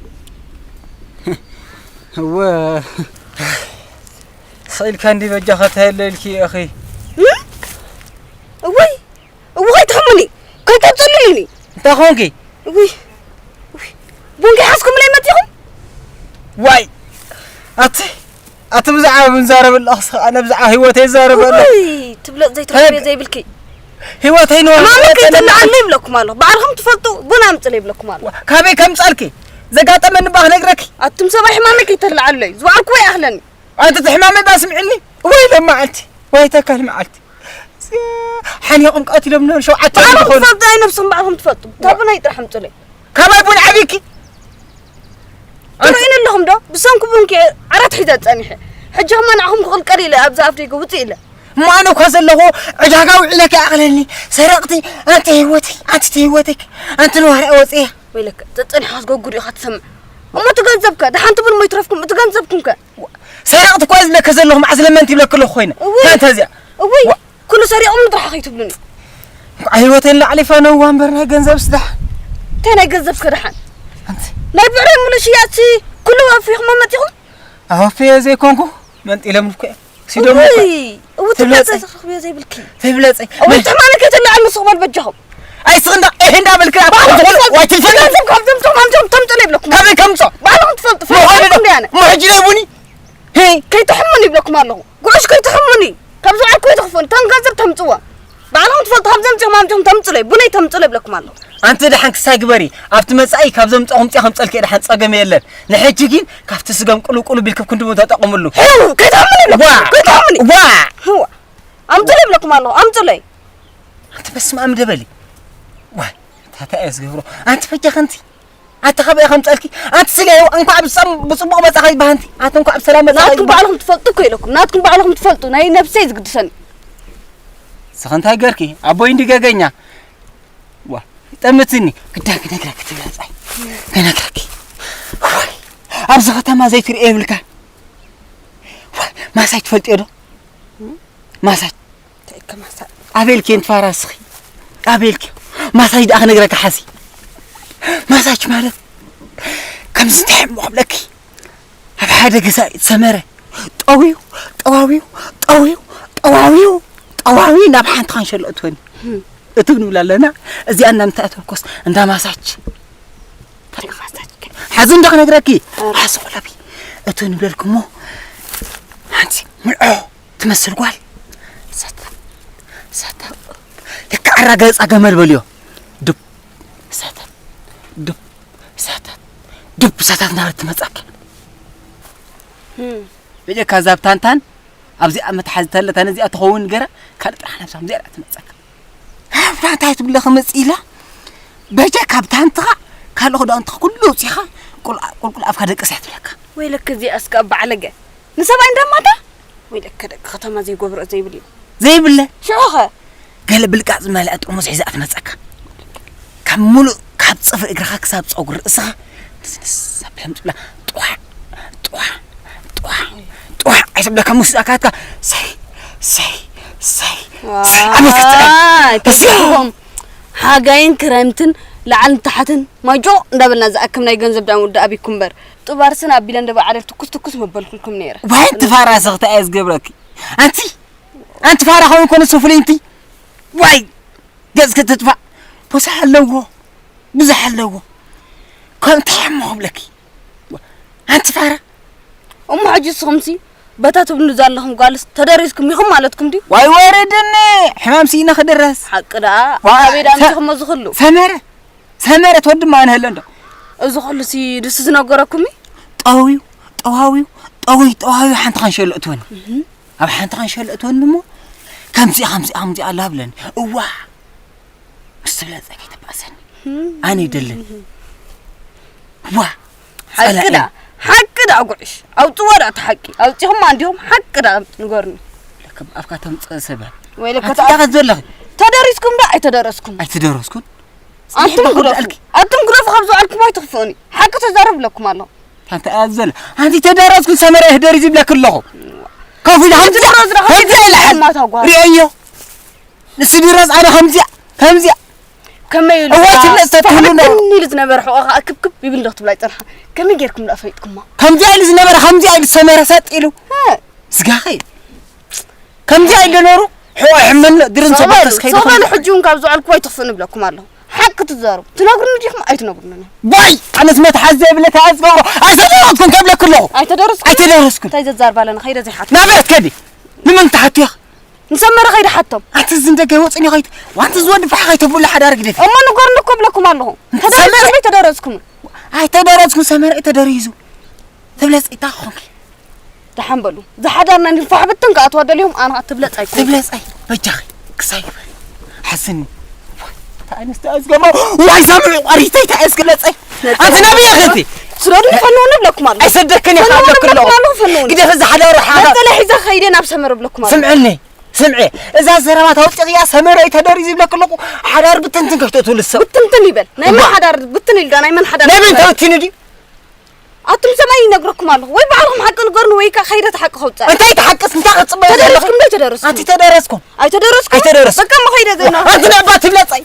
እወ። ስቕ ኢልካ እንዲ በጃኻ ተየለ ኢልኪ ኢኺ። እም? እውይ! እው፣ ከይትሕሙኒ፣ ከይተብፅሉኒ። እንታይ ኾንኪ? ውይ፣ ውይ፣ ቡን ከይሓዝኩምለይ መፂኹም? ዋይ፣ ኣቲ፣ ኣቲ ብዛዕባ ቡን ዛረብ ኣለኹ፣ ኣነ ብዛዕባ ህይወተይ ዛረብ ኣለኹ። ውይ፣ ትብለጥ ዘይትረኽብዮ ከግ-፣ ዘይብልኪ። ህይወተይ ንዋ ማመ ከይተልዓሉ ይብለኩም ኣለኹ። ባዕልኹም ትፈልጡ፣ ቡን ኣምፅለይ ይብለኩም ኣለኹ። ካበይ ከምፃልኪ? ዘጋጠመኒ እባ ክነግረኪ። ኣቱም ሰብኣይ ሕማመይ ከይተልዓሉለይ፣ ዝወዓልኩዎ ይኣኽለኒ። ኣንቲ ትሕማመ ባ ስምዕኒ። ወይ ለመዓልቲ፣ ወይ ተካል መዓልቲ። ሓኒቖም ቀቲሎም ነበሩ ሸውዓተ ባዕልኹም ዝኾኑ። ትፈልጡ፣ ኣይ ነብስኹም ባዕልኹም ትፈልጡ። እታ ቡነይ ጥራሕ ኣምፁለይ። ካባይ ቡን ዓብይኪ? ትርእዩኒ ኣለኹም ዶ? ብሰንኩ ቡንኪ ዓራት ሒዘ ፀኒሐ። ሕጂ ኸማ ንዓኹም ክቕልቀል ኢለ ኣብዚ ኣፍ ደገ ውፅእ ኢለ። እሞ ኣነ እኳ ዘለኹ ዕዳጋ ውዒለ ከይኣኽለኒ። ሰረቕቲ፣ ኣንቲ ህይወተይ፣ ኣንቲ ህይወተይ፣ ኣንቲ ንዋርያ ወፅያ። ወይለከ፣ ጸጸኒሕኻ ዝገጉድ ኢኻ ትሰምዕ። እሞ እቲ ገንዘብከ? ደሓን ትብል እሞ ይትረፍኩም፣ እቲ ገንዘብኩምከ? ሰረቕቲ እኮ ዝብለከ ዘለኹ፣ መዓስ ለመንቲ ይብለክ ኣለኹ ኮይነ። እውይ። ታንተ እዚኣ። እውይ። ዋ። ኩሉ ሰሪቑም ጥራሕ ከይትብሉኒ። እንኳዕ ህይወተይ ንላዕሊ ይፋነውዋ እምበር ናይ ገንዘብስ ደሓን። እንታይ ናይ ገንዘብከ ደሓን? ኣንቲ። ናይ ብዕረይ ሙሉ ሽያጥሲ ኩሉ ኣወፊኹም መጺኹም? ኣወፍየ ዘይኮንኩ፣ መንጢለምልኩ እየ። ሲዶም እኮ እውይ፣ እውይ፣ ትብለጸይ። ትብለጸይ፣ ትረኽብዮ ዘይብልኪ። ትብለጸይ። እውይ፣ ትማሊ ከይተለዓሉ ንስኹም በል በጃኹም። ኣይ፣ ስኽ እንዳ፣ ኤህ እንዳ በልክን፣ ኣብ ባዕልኹም ትፈልጡ፣ ትፈልጡ። ዋይ፣ ትፈልጡ። ገንዘብ ካብ ዘምጽኦም ኣምጽኦም ተምጽኡ ይብለኩም። ካበይ ከምጽኦ? ባዕልኹም ትፈልጡ። ሞ፣ ፈለጥኩም ዲያነ። ሞ፣ ሕጂ ደይ ቡኒ? ሄይ። ከይትሕሙኒ ይብለኩም ኣለኹ። ጉዕሽ ከይትሕሙኒ። ካብ ዝውዓል ከይትኽፉኒ። ተን ገንዘብ ተምጽዎ። ባዕልኹም ትፈልጡ፣ ካብ ዘምጽኦም ኣምጽኦም ተምጽለይ። ቡነይ ተምጽለይ ይብለኩም ኣለኹ። ኣንቲ ደሓን ክሳይ ግበሪ። ኣብቲ መጻኢ ካብ ዘምጻኹም ጽያ ከምጸልኪ ደሓን ጸገም የለን። ንሕጂ ግን ካብቲ ስገም ቁልቁል ቢልክብ ክንድሙ ተጠቐምሉ። ሄው፣ ከይትሕሙኒ ይብለኩም። ዋ! ከይትሕሙኒ። ዋ! ህዋ። ኣምጽለይ ይብለኩም ኣለኹ። ኣምጽለይ። ኣንቲ በስመ ኣብ ደበሊ። ዋይ፣ ኣንቲ ኣታ እየ ዝገብሮ። ኣንቲ ፈጃ ከንቲ ኣታ ካበይ ከምፀልኪ ኣንቲ ስለ እንኳዕ ብሰም ብፅቡቅ መፃኻ ይባሃንቲ ኣቲ እንኳዕ ብሰላም መፃኻ ናትኩም ባዕልኹም ትፈልጡ እኮ ኢለኩም ናትኩም ባዕልኹም ትፈልጡ ናይ ነብሰይ ዝግድሰኒ። ስኸ እንታይ ገርኪ ኣቦይ እንዲ ገገኛ ዋ ጠምትኒ ግዳ ክነግረኪ ትብላፃይ ክነግረኪ ኣብዚ ከተማ ዘይትርኢ የብልካ። ማሳጅ ትፈልጥዮ ዶ? ማሳጅ ኣበልኪ እንትፋራ እስኺ ኣበልኪ ማሳጅ ደኣ ክነግረካ ሓሲ ማሳጅ ማለት ከምዚ እንታይ እሞ ክብለኪ ኣብ ሓደ ገዛ ሰመረ ጠውዩ ጠዋውዩ ጠውዩ ጠዋውዩ ጠዋውዩ ናብ ሓንቲ ካንሸሎ እትወኒ እትብ ንብል ኣለና። እዚኣ እናምንታይ ኣተብኮስ እንዳ ማሳጅ ሓዚ እንዶ ክነግረኪ ሓስቑለቢ እቱ ንብለልኩሞ ሓንቲ ምልዖ ትመስል ጓል ሰታ ሰታ ልክዕ ኣራጋይፃ ገመል በልዮ ድብ ሰታ ድብ ሰታ ድብ ሰታት እናበለት ትመፃኪ በጀካ ዛብ ታንታን ኣብዚኣ መትሓዚ ተለታ ነዚኣ ትኸውን ገራ ካልእ ጥራሕ ነብሳ ከምዚኣ ትመፀካ ናብራታ ትብለ ክመፅ ኢላ በጃ ካብ ታንትኻ ካልእ ክዳውንትኻ ኩሉ ውፂኻ ቁልቁል ኣፍካ ደቅስ እያ ትብለካ ወይለክ እዚኣ እስከ ባዕለገ ንሰብኣይ እንዳማታ ወይለክ ደቂ ከተማ ዘይገብሮ ዘይብሉ ዘይብለ ሽዑኸ ገለ ብልቃጥ ዝመልአ ጥርሙዝ ሒዛ ትመፀካ ካብ ሙሉእ ካብ ፅፍሪ እግርኻ ክሳብ ፀጉሪ ርእስኻ ንስንስ ኣብለም ትብላ ጥዋዕ ጥዋዕ ጥዋዕ ጥዋዕ ኣይትብለካ ሙስዳካትካ ሰይ ሰይ ሰይ ኣበክትኹም ሓጋይን ክረምትን ላዕልን ታሕትን ማጆ እንዳበልና ዝኣክም ናይ ገንዘብ ዳን ውዳ ኣቢኩም በር ጡባርስን ኣቢለ እንደ በዓለ ትኩስ ትኩስ መበልኩልኩም ነይረ ዋይ ትፋራ ሰኽታ እየ ዝገብረኪ ኣንቲ ኣንቲ ፋራ ኸውን ኮነ ሱፍሊንቲ ዋይ ገጽ ክትጥፋእ ብዙሕ ኣለዎ ብዙሕ ኣለዎ ከምታይ እሞ ክብለኪ ኣንቲ ፋራ እሞ ሕጂ ንስኹምሲ በታ ትብሉ ዘለኹም ጓልስ ተደሪስኩም ኢኹም ማለትኩም ድዩ ዋይ ወረድኒ ሕማም ስኢነ ክድረስ ሓቂ ደኣ ኣበይ ደኣ ምትኹሞ ዝኽሉ ሰመረ ሰመረ ትወዲ ማ ንህለ እንዶ እዚ ኩሉሲ ንሱ ዝነገረኩም ጠውዩ ጠዋውዩ ጠውይ ጠዋውዩ ሓንቲ ኻንሸሎ እትወኒ ኣብ ሓንቲ ኻንሸሎ እትወኒ እሞ ከምዚኣ ከምዚኣ ከምዚኣ ኣላ ብለኒ እዋ ምስ ትብለ ፀገይ ተባእሰኒ ኣነ ይደልን ዋ ሓቂ ዳ ሓቂ ዳ ጉዕሽ ኣውፅዎ ዳ እቲ ሓቂ ኣውፂኹማ እንዲኹም ሓቂ ዳ ንገርኒ ኣብካ ተምፀእ ሰበ ወይ ለከታ ዘለኺ ተደሪስኩም ዳ ኣይተደረስኩም ኣይተደረስኩን ኣንቱም ግደፉ ኣንቱም ግደፉ ካብ ዝውዓልኩም ኣይትኽፍኡኒ ሓቂ ተዛረብ ብለኩም ኣለኹ ታንታ እያ ዝዘለ ኣንቲ ተደረስኩን ሰመረ ህደሪ ዝብለክ ኣለኹ ከፊሉ ከምዚ ከምዚ ኢለ ሓማታ ጓል ሪኦዮ ንስድረስ ኣነ ከምዚኣ ከምዚኣ ከመይ ኢሉ እዋ ትብለጽ ተትህሉ ነ- ትብለጽ ኢሉ ዝነበረ ሕቆ ከዓ ክብክብ ይብል ዶ ክትብላ ይጸንሓ ከመይ ጌርኩም ዳ ፈሊጥኩማ ከምዚኣ ኢሉ ዝነበረ ከምዚኣ ኢሉ ዝሰመረ ሰጥ ኢሉ እ፣ ስጋኸ እዩ ከምዚኣ ኢሉ ነሩ ሕቆ ይሕመኖ ድርን ሰው በሉ፣ ሰበተስ ከይዱ ሰው በሉ ከምዚ- ሕጂ እውን ካብ ዝውዕልኩ ኣይትኽፍእኒ እብለኩም ኣለኹ ሓቂ ትዛረቡ ትነግሩኒ ዲኹም ኣይትነግሩኒ ዋይ ኣነስ መትሓዚ ዘይብለ ተኣዝገብሮ ኣይሰደረትኩም ከብለክ ኣለኹ ኣይተደረስኩም ኣይተደረስኩም እንታይ ዘዛርባ ኣለና ከይደ ዘይሓት ናበይ ኣትከዲ ንመን ትሓትያ ንሰመረ ከይደ ሓቶም ኣንቲ እዚ እንደገ ወፅኒ ከይት ዋንቲ ዝወዲ ፋሕ ከይተብሉ ሓዳር ግደፊ እሞ ንገርኒ እኮ ብለኩም ኣለኹ ተደረስኩም ኣይተደረስኩም ኣይተደረስኩም ሰመረ ተደሪዙ ትብለስ ኢታ ኾንኪ ደሓን በሉ ዝሓዳርና እንዲ ፋሕ ብትን ከኣትዋ ደልዮም ኣነ ትብለፅ ኣይኮ ትብለፅ ኣይ በጃኺ ክሳይ ሓስኒ ኣንስቲ ኣዝገሞ ዋይ ሳምዑ ቋሪተይ ተኣስክለፀይ ኣንቲ ናበይ ከቲ ስረዱ ፈንውን ብለኩም ኣሎ ኣይሰደክን ኢኻ ኣለኩ ኣለኹ ግደፍ እዚ ሓደ ወርሓ ነፀላ ሒዘ ከይደ ናብ ሰመረ ብለኩም ኣሎ ስምዕኒ ስምዒ እዛ ዘረባ ታውፅቕያ ሰመረ ተደሪ ዝብለክ ኣለኹ ሓዳር ብትንትን ከፍተቱ ልሰው ብትንትን ይበል ናይ መን ሓዳር ብትን ኢልዳ ናይ መን ሓዳር ናይ መን ተወቲኑ ድዩ ኣቱም ሰማይ ይነግረኩም ኣለኹ ወይ ባዕልኹም ሓቂ ንገርኒ ወይ ከ ከይደ ተሓቂ ከውፅእ እንታይ ተሓቅስ እንታይ ክትፅበ ዘለኹ ተደረስኩም ዶ ተደረስኩም ኣንቲ ተደረስኩም ኣይተደረስኩም ኣይተደረስኩም በቃ መኸይደ ዘይና ኣንቲ ነባ ትብለፀይ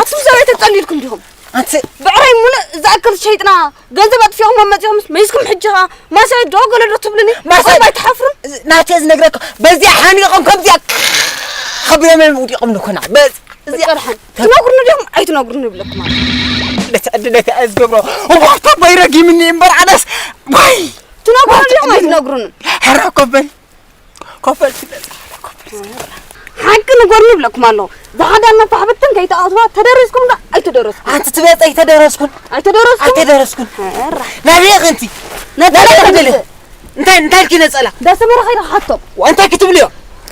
ኣቱም ሰብኣይ ተጠሊልኩም ዲኹም ኣንቲ ብዕራይ ሙሉእ ዝኣክል ሸይጥና ገንዘብ ኣጥፊኹም ኣብ መፂኹም መይስኩም ሕጂ ኸዓ ማሳይ ዶ ገለ ዶ ትብሉኒ ማሳይ ኣይትሓፍሩን ናተ ዝነግረካ በዚኣ ሓኒቖም ከምዚኣ ከብረመ ውዲቖም ንኮና በዚ እዚኣ ቀርሓን ትነግሩኒ ዲኹም ኣይትነግሩኒ ይብለኩም ኣነ ነቲ ዕድለቲ ኣዝገብሮ ዋታ ባይረጊምኒ እምበር ኣነስ ባይ ትነግሩኒ ዲኹም ኣይትነግሩኒ ሕራ ኮበል ኮፈል ትበል ሓቂ ንገርኒ ይብለኩም ኣለኹ ዝሓዳና ፋሕብትን ከይተኣትዋ ተደረስኩም ዶ ኣይተደረስኩም ኣንቲ ትበልፀ ኣይተደረስኩን ኣይተደረስኩም ኣይተደረስኩን ናበይ ኸንቲ ነፀላ ናበይ ተብለ እንታይ እንታይ ኢልኪ ነፀላ ዳሰመረ ከይደ ሓቶም እንታይ ክትብልዮ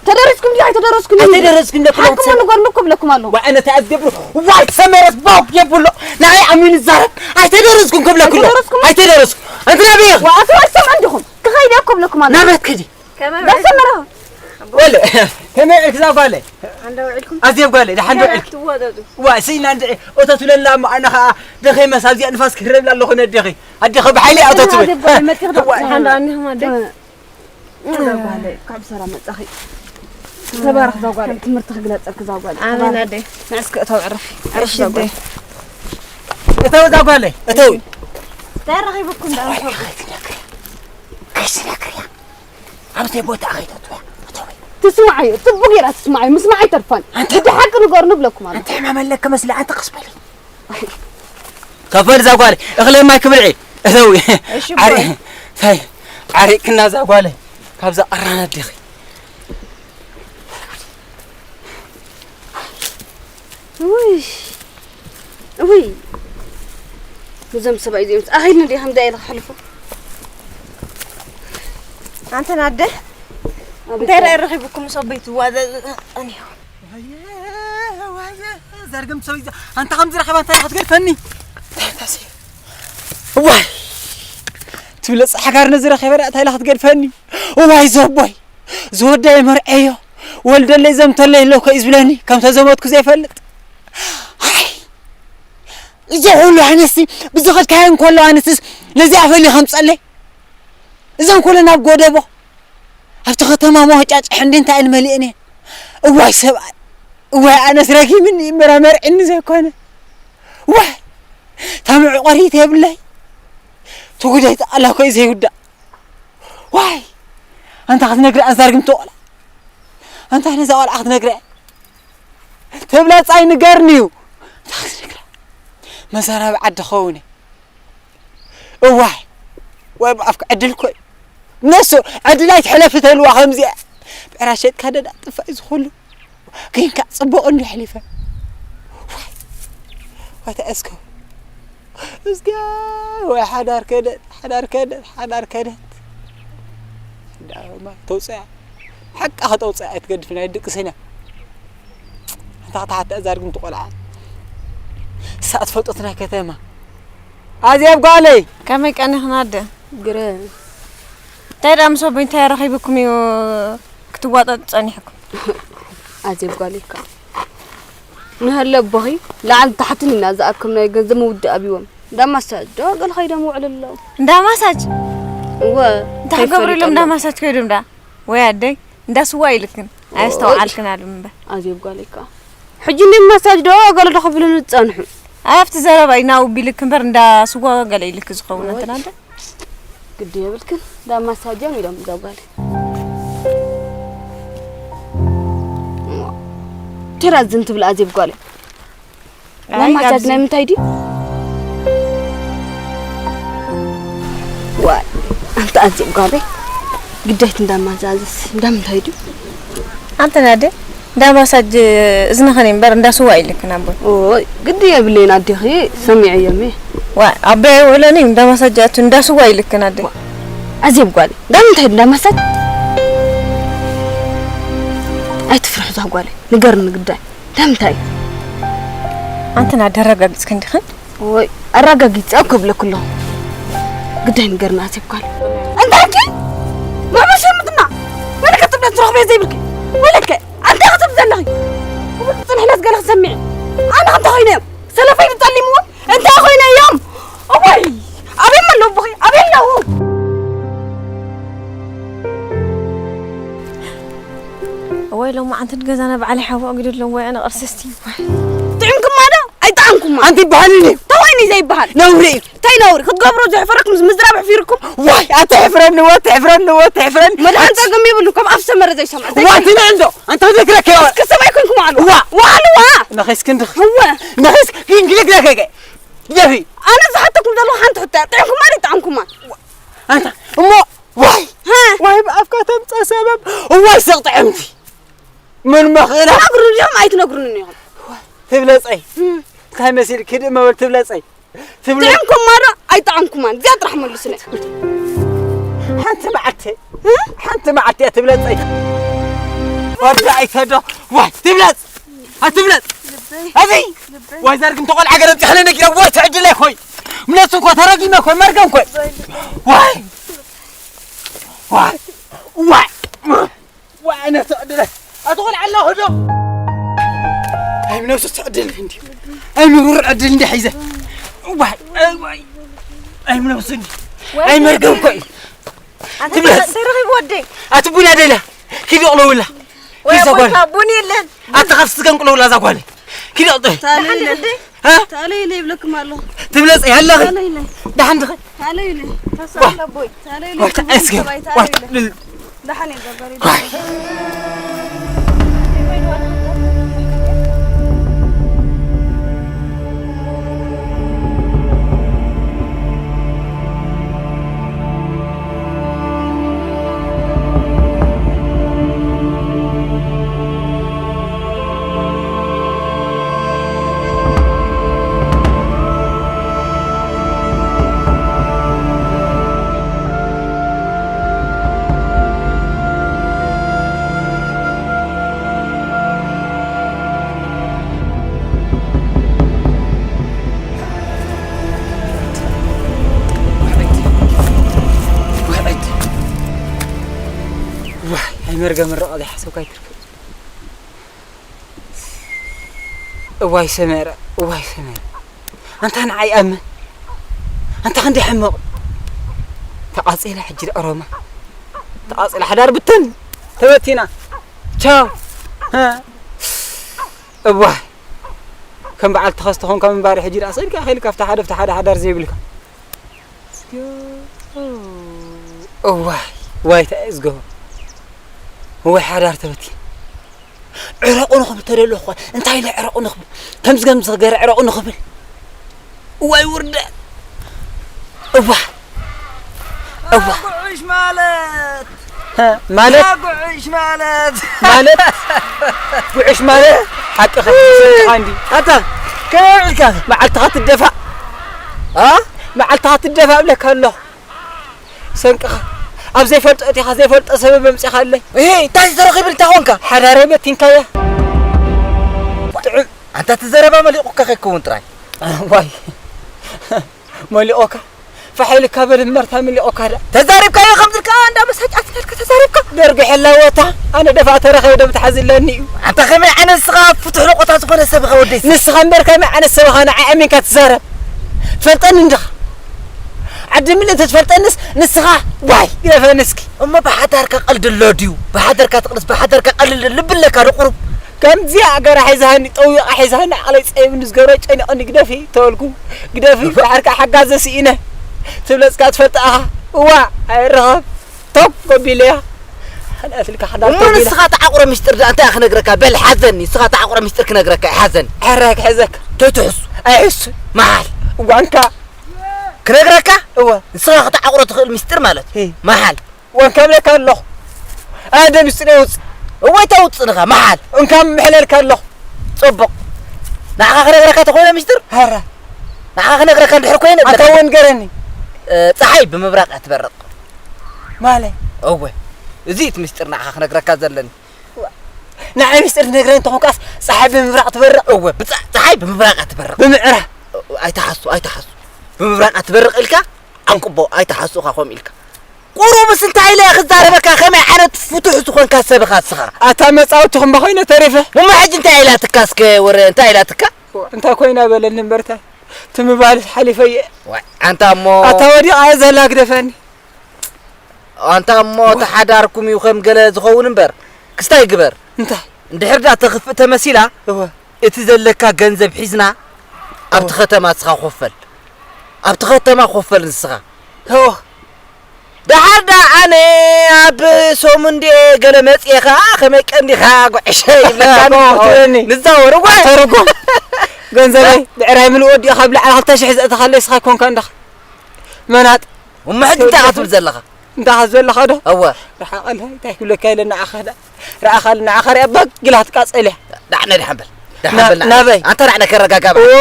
ተደረስኩም ድዩ ኣይተደረስኩም? ኣይተደረስኩም፣ ለኩም ሓቅኩም ንገርሉ እኮ ብለኩም ኣለኹ። ዋይ፣ ኣነ እንታይ እዝገብሩ? ዋይ፣ ሰመረት ባው የብሎ። ናይ ኣሚን ዛረብ። ኣይተደረስኩም ክብለኩ ኣሎ። ኣይተደረስኩም? ኣይተደረስኩም። እንትና በይ። ዋ፣ ኣቶ ኣይሰምዑ እንዲኹም። ክኸይድ እኮ ብለኩም ኣለኹ። ናበት ከዲ። ከመይ በል ሰመረ። ወለ፣ ከመይ ዕልክ እዛ ጓለ? ኣንዳ ውዕልኩም? ኣዜብ ጓለ፣ ደሓን ዶ ዕልክ? ትዋደዱ። ዋ፣ ስኢና እንድዒ። ኦቶ ትብለላ እሞ ኣነ ኸኣ ደኸይ መሳብ እዚኣ ንፋስ ክህረብላ ኣለኹ ነደኸይ። ኣደኸ ብሓይሊ ኣቶ ትብል። ኣዜብ ጓለ፣ መጺኽ ዶ? ዋ። ሓንዳ ኣኒኹም ኣደ? እዛ ጓለ፣ ካብ ሰራ መጻኺ። ተባረኽ እዛ ጓለ፣ ትምህርቲ ክግለጸልክ እዛ ጓለ። ኣሜን ኣደ። ንዕስከ እተው ዕረፊ። ዕረፊ እሺ እዛ ጓለ። ኣደ። እተው እዛ ጓለ፣ እተው። እንታይ ረኺብኩም ደኣ? ከይትነግርያ። ከይትነግርያ። ኣብቲ ቦታ ከይተትዋ። እተው። ትስማዓዮ፣ ጽቡቅ ጌራ ትስማዓዮ፣ ምስማዕ ኣይተርፋን። ኣንተ ግዲ ሓቂ ንገሩ ንብለኩም ኣሎ። ኣንተ ሕማም ኣለካ መስለ፣ ኣንተ ቀስ በሊ። ከፈል እዛ ጓለ፣ እኽለ ማይ ክብልዒ። እተው። እሺ፣ ዓሪ-፣ ቦይ። ታይ፣ ዓሪቅክና እዛ ጓለ፣ ካብዛ ኣራና ዲኺ። ውይ፣ ውይ። ነዞም ሰብኣይ እዚኦም ኣኺድኒ ድየ ከምዚ ኢለ ክሕልፎ? ኣንተን ኣደ፣ ኣቤት እንታይ ሰብኣይ። ደኣ ረኺብኩም ምስ ኣቦይ ትዋዘ-፣ ጸኒሑ? ዋየ፣ ዋየ፣ ዘርግም ሰብኣይ እዚኣ፣ ኣንታ ከምዚ ረኺባ እንታይ ኢላ ክትገድፈኒ? እንታይ ኢላ ሲ-፣ ዋይ፣ ትብለ ጻሕጋር ነዚ ረኺበ ደኣ እንታይ ኢላ ክትገድፈኒ? ዋይ ዘቦይ፣ ዝወዳ የመርዐዮ፣ ወልደለይ ዘምተለይ ኣለኮ እዩ ዝብለኒ፣ ከም ተዘመትኩ ዘይፈልጥ። ኣይ፣ እዚ ኩሉ ኣነስቲ ብዝኸድካዮ እንከሎ ኣነስስ ነዚኣ ፈሊ ከምጸለይ። እዘን ኩለን ኣብ ጎደቦ፣ ኣብቲ ከተማ መወጫጭ ሕንዲ እንታይ ኢለን መሊእን እየን። እዋይ ሰብኣይ፣ እዋይ ኣነስ ረጊምኒ እምበር ኣመርዒኒ ዘይኮነ። ዋይ፣ እታ መዕቆሪት የብለይ። ትጉደይ ተኣላ ኮይ ዘይውዳእ። ዋይ፣ ኣንታ ክትነግሪ ኣዛርግም ትቆልዓ። ኣንታ ነዛ ቆልዓ ክትነግሪ። ትብላ ጻይ ንገርኒ እዩ። ኣንታ ክትነግራ። መዛራቢ ዓዲ ኸውን እየ። እዋይ፣ ወይ ብኣፍካ ዕድል ኮይ። ነሱ ዕድል ኣይትሕለፊ ተልዋ ከምዚኣ። ብዕራ ሸጥካ ደዳ ጥፋእ እዩ ዝኹሉ። ግን ከኣ ጽቡቕ እንዲ ኣሕሊፈ። ዋይ፣ ዋይ ተኣስከው። እዝጋ ወይ ሓዳር ከደት፣ ሓዳር ከደት፣ ሓዳር ከደት። እንዳማ ተውጽያ። ሓቃ ከተውጽያ ኣይትገድፍን፣ ኣይድቅስን እያ። ኣንታ ክትሓታ እዛ ርግምቲ ቆልዓ። እሳ ትፈልጦት ናይ ከተማ። ኣዜብ ጓለይ። ከመይ ቀኒኽና ኣደ? ግረ። እንታይ ደኣ ምስ ኣቦይ እንታይ ረኺብኩም እዩ ክትዋጠጡ ጸኒሕኩም? ኣዜብ ጓለይ እካ። ንሃለ ኣቦኺ ላዕሊ ታሕትን ኢና ዝኣከብናዮ ገንዘብ ምውዳእ ኣብዎም። እንዳ ማሳጅ ዶ ገለ ከይዶም ውዕሉ ኣለዉ። እንዳ ማሳጅ? እወ፣ እንታይ ክገብሩ ኢሎም ከይፈልጥ እንዳ ኣሎ። ማሳጅ ከይዶም ደኣ? ወይ ኣደይ፣ እንዳ ስዋ ኢልክን። ኣየስተውዓልክን ኣሉ እምበር። ኣዜብ ጓለይ እካ። ሕጂ እንደ ማሳጅ ዶ ገለ ዶ ክብሉኒ ዝጸንሑ? ኣብቲ ዘረባ እዩ ናው ቢልክ እምበር እንዳ ስዋ ገለ ኢልክ ዝኸውን ወይ። ኣንተን ኣደ? ግዲ የብልክን፣ እንዳ ማሳጅ እዮም ኢሎም እዛ ጓለይ። ተራዝን ትብል ኣዜብ ጓለይ። ናይ ኣይ፣ ማሳጅ ኣብዚ ናይ ምንታይ ድዩ? ዋይ፣ ኣንተ ኣዜብ ጓለይ፣ ግዳይት እንዳ ማሳጅስ እንዳ ምንታይ ድዩ? ኣንተ ናደ፣ እንዳ ማሳጅ እዝንኽን እምበር እንዳ ስዋ ኢልክን ኣቦይ። ኦይ፣ ግዲ የብለይን ኣዴኺ፣ ሰሚዐዮም እየ። ዋይ፣ ኣቦይ ኣይውዕሎን እዩ፣ እንዳ ማሳጅ ኣቱ እንዳ ስዋ ኢልክን ኣደ። ኣዜብ ጓለይ፣ እንዳ ምንታይ እንዳ ማሳጅ? ኣይትፍርሒ እዛ ጓለይ፣ ንገርኒ ግዳይ። ንምንታይ? ኣንተን ኣደ ኣረጋጊጽክን ዲኽን? ወይ ኣረጋጊጸ እኮ እብለኪ ኣለኹ። ግዳይ ንገርና ኣዜብ ጓል። እንታይ ኢልኪ? መሕመስ የምጥና። መን ከ ትብለት ትረኽብዮ ዘይብልኪ? ወለከ፣ ኣንታይ ክትብ ዘለኺ? ክብል ትጽንሕለስ ገለ ክሰሚዕ። ኣነ ከምታ ኮይነ እዮም። ሰለፈይ ብጸሊምዎ እንታይ ኮይነ እዮም? እዋይ! ኣበይ ኣለዉ ኣቦኺ? ኣበይ ኣለዉ? እዋይ ሎማዓንቲ ንገዛና በዓል ሓቦ ኣግደሎም ወይ ኣነ ቅርስስቲ። ጥዕምኩማ ዶ? ኣይጠዓምኩማ። ኣንቲ ይበሃል እንድዩ። ተወይኒ ዘይበሃል። ነውሪ እዩ። እንታይ ነውሪ? ክትገብሮ ዘሕፈረኩም፣ ምዝራብ ኣሕፊርኩም። ዋይ፣ ኣትሕፍረኒ፣ ወትሕፍረኒ፣ ወትሕፍረኒ። መድሓን ጸገም ይብሉ፣ ካብ ኣፍ ሰመረ ዘይሰምዕ። ዋ፣ ትንዕል ዶ? ኣንታ ክትነግረካ እያ። እስኪ ሰብ ኣይኮንኩም ኣሉ። ዋ። ዋ፣ ኣሉ፣ ዋ። ነኺስ ክንድኽ። እወ። ነኺስ ክንድኽ፣ ግደፊ። ኣነ ዝሓተኩም ዘለኹ ሓንቲ ሕቶ እያ። ጥዕምኩማ ዶ ኣይጠዓምኩማ? ኣንታ፣ እሞ፣ ዋይ። ሃ? ዋይ፣ ብኣፍካ ተምጻእ ሰበብ። ዋይ፣ ስቕ ጥዕምቲ። ምን መኽእላ? ትነግሩኒ ዲኹም ኣይትነግሩንን ኢኹም? ትብለጸይ። እም። እንታይ መሲልኪ ድእ መበል ትብለጸይ? ትብለ- ጥዕምኩማ ዶ ኣይጠዓምኩማን? እዚኣ ጥራሕ መልሱለይ። ሓንቲ መዓልቲ፣ እ? ሓንቲ መዓልቲ እያ ትብለጸይ። ወዲ ኣይሰዶ። ዋይ ትብለጽ ኣትብለጽ። ኣዚ ዋይ ዘርግ እንተ ቆልዓ ገረብ ጫለ ነጊረ። ዋይ ትዕድለ ኮይ ምነሱ እኮ ተረጊመ ኮይ መርገም ኮይ። ዋይ ዋይ ዋይ ዋይ ነሱ ዕድለ ኣትቆልዓ ኣለኹ ዶ። ኣይ ምነሱ ትዕድል እንዲ ኣይ ምሩር ዕድል እንዲ ሒዘ። ዋይ ዋይ ኣይ ምነሱ እንዲ ኣይ መርገም ኮይ። ኣንተ ትብለጽ። ተረኺብ ወደይ። ኣቲ ቡና ደላ ኪዲ ኣቕለውላ። ወይ ኪዲ ኣቦይ፣ ጓል። ካብ ቡን የለን። ኣቲ ካብ ስትገን ቅለውላ እዛ ጓል። ኪዲ ኣቕለውላ። ታለይለ። ደሓን እንዴ? ሀ? ታለይለ ይብለኩም ኣሎ። ትብለጽ ያለኺ። ታለይለ። ደሓን ድኸ? ታለይለ። ተሳለ ኣቦይ። ታለይለ። ዋይ፣ እስኪ። ሰባይ ዋይ፣ ታለይለ። ል- ደሓን እየ ገበሪ። ዋይ። ዋይ፣ ኣይመርገ ምረቓ ዘይሓሰብካ ኣይትርከብ። እዋይ ሰመረ፣ እዋይ ሰመረ። ኣንታ ንዓይ ኣመ። ኣንታ ክንደይ ሕመቕ። ተቓጺላ ሕጂ ደኣ ሮማ። ተቓጺላ ሓዳር ብትን። ተበቲና። ቻው። ሀ። እዋይ። ከም በዓል ተኸስተ ኾንካ ምንባር ሕጂ ደኣ ሰድካ ኸይልካ ኣብታ ሓደ፣ ኣብታ ሓደ ሓዳር ዘይብልካ። እዋይ፣ ዋይ፣ እንታይ እዩ ዝገብሮ? እዋይ፣ ሓዳር ተበቲኑ። ዕረቑ ንኽብል ተደሎ እኮ፣ እንታይ ኢለ ዕረቑ ንኽብል? ከምዚ፣ ከምዚ ገይረ ዕረቑ ንኽብል። እዋይ፣ ውርደት። እዋይ፣ እዋይ። ጉዕሽ ማለት። ሀ፣ ማለት? ጉዕሽ ማለት። ማለት? ጉዕሽ ማለት? ሓቅኻ፣ ስምዕኻ እንዲ። ኣታ፣ ከመይ ውዒልካ? መዓልትኻ ትደፋእ። አ? መዓልትኻ ትደፋእ እብለካ ኣለኹ። ሰንቅኻ ኣብ ዘይፈልጦ እቲኻ ዘይፈልጦ ሰበብ መምጺኻ ኣለይ። እሄ፣ እንታይ ተረኺቡ እንታይ ኾንካ? ሓዳረይ በቲንካያ። ጥዑም። ኣንታ እቲ ዘረባ መሊቑካ ከይከውን ጥራይ። ዋይ። መሊቑካ? ፋሕ ኢልካ በል እምበርታ መሊቑካ ዳ። ተዛሪብካዮ ከምዚ ኢልካ እንዳ መሳጫት ኢልካ ተዛሪብካ። ደርግሐላ ወታ፣ ኣነ ደፋ ተረኸበ ደም ትሓዝለኒ እዩ። ኣንታ ከመይ ዓይነት ንስኻ ፍቱሕ ለቖታ ዝኾነ ሰብ ኢኻ ወደይ? ንስኻ እምበር ከመይ ዓይነት ሰብ ኢኻ ንዓይ ኣሚንካ ትዛረብ? ትፈልጠኒ እንዲኻ? ዓዲ ምልእቲ ትፈልጠንስ ንስኻ ዋይ ግደፈኒ እስኪ። እሞ ብሓዳርካ ቀልዲ ኣሎ ድዩ? ብሓዳርካ ትቕልስ፣ ብሓዳርካ ቀልዲ ልቢ ኣለካ ዶ ቁሩብ? ከምዚኣ ገራ ሒዛኒ፣ ጠዊቓ ሒዛኒ፣ ዓቕለይ ጸቢብኒ፣ ዝገብሮ ጨኒቕኒ፣ ግደፊ ተበልኩ፣ ግደፊ፣ ድሓር ከኣ ሓጋዘ ስኢነ። ትብለጽካ ትፈልጥ ኣኻ። እዋ፣ ኣይረኸብ። ቶግ ኣቢለያ። ሓዳስ ኢልካ ሓዳር እሞ ቶግ ኢላ። ንስኻ ተዓቑሮ ምስጢር ደኣ እንታይ ክነግረካ? በል ሓዘኒ፣ ንስኻ ተዓቑሮ ምስጢር ክነግረካ እየ፣ ሓዘኒ። ሕራይ ክሕዘካ። ተትሕሱ። ኣይሕሱ። መሓል። ዋንካ። ክነግረካ? እወ። ንስኻ ከተዓቑሮ ትኽእል ምስጢር ማለት እዩ። ሂ። መሓል። ዋንካ እብለካ ኣለኹ። ኣደ ምስጢር የውጽእ። እወ፣ ተውጽእ ንኻ፣ መሓል። እንካ ምሕለልካ ኣለኹ። ጽቡቕ። ንዓኻ ክነግረካ ተኾይነ ምስጢር? ሃራ። ንዓኻ ክነግረካ እንድሕር ኮይነ ኣታ እብለካ። እውን ገረኒ። እ፣ ጸሓይ ብምብራቕ እያ ትበርቕ። ማለ? እወ። እዚ እቲ ምስጢር ንዓኻ ክነግረካ ዘለኒ። ንዓይ ምስጢር ትነግረኒ እንተኾንካስ ጸሓይ ብምብራቕ ትበርቕ? እወ፣ ብጸ-፣ ጸሓይ ብምብራቕ እያ ትበርቕ። ብምዕራብ? ኣይትሓሱ፣ ኣይትሓሱ። ብምብራቕ እያ ትበርቕ ኢልካ ዓንቅቦ፣ ኣይትሓሱ ኢኻ ከምኡ ኢልካ። ቁሩብስ እንታይ ኢለ ክዛረበካ? ከመይ ዓይነት ፍቱሕ ዝኾንካ ሰብ ኢኻ ንስኻ? ኣታ መጻወቲ ኹምባ ኮይነ ተሪፈ። እሞ ሕጂ እንታይ ኢላትካ እስከ ወረ፣ እንታይ ኢላትካ? እንታይ ኮይና በለኒ እምበርታ። ትምባልስ ሓሊፈየ። ዋይ፣ ኣንታ እሞ ኣታ ወዲቓ እየ ዘላ ግደፈኒ። ኣንታ እሞ እቲ ሓዳርኩም እዩ ከም ገለ ዝኸውን እምበር፣ ክስታይ ግበር። እንታይ? እንድሕር ደኣ ተኽፍእ ተመሲላ፣ እወ። እቲ ዘለካ ገንዘብ ሒዝና ኣብቲ እወ። ከተማ ንስኻ ኮፈል። ኣብቲ ከተማ ኮፈል ንስኻ። እወ። ደሓር ደኣ ኣነ ኣብ ሰሙን እንድየ ገለ መጽየ ኸኣ ከመይ ቀንዲኻ ጉዕሸ ይብለካ እወ፣ እወ። ትብለኒ። ንዛወር እወ። ተረጎም። ገንዘበይ ብዕራይ ምልእ ወዲእኻ ኣብ ላዕሊ ክልተ ሽሕ ዘእተኻለይ ንስኻ ኮንካ እንዲኻ። መናጥ። እሞ ሕጂ እንታይ ኢኻ ትብል ዘለኻ? እንታይ ኢኻ ዘለኻ ዶ? እወ። ርሓቐለይ፣ እንታይ ክብለካ ኢለ ንዓኻ ዳ? ርኣኻለይ፣ ንዓኻ ሪኣ በግ ኢላ ክትቃጸል እያ። ዳዕ ነይ ደሓን በል። ደሓን በል ንዓይ። ናበይ? ኣንታ ንዓይ ከረጋጋ በል። ኦ፣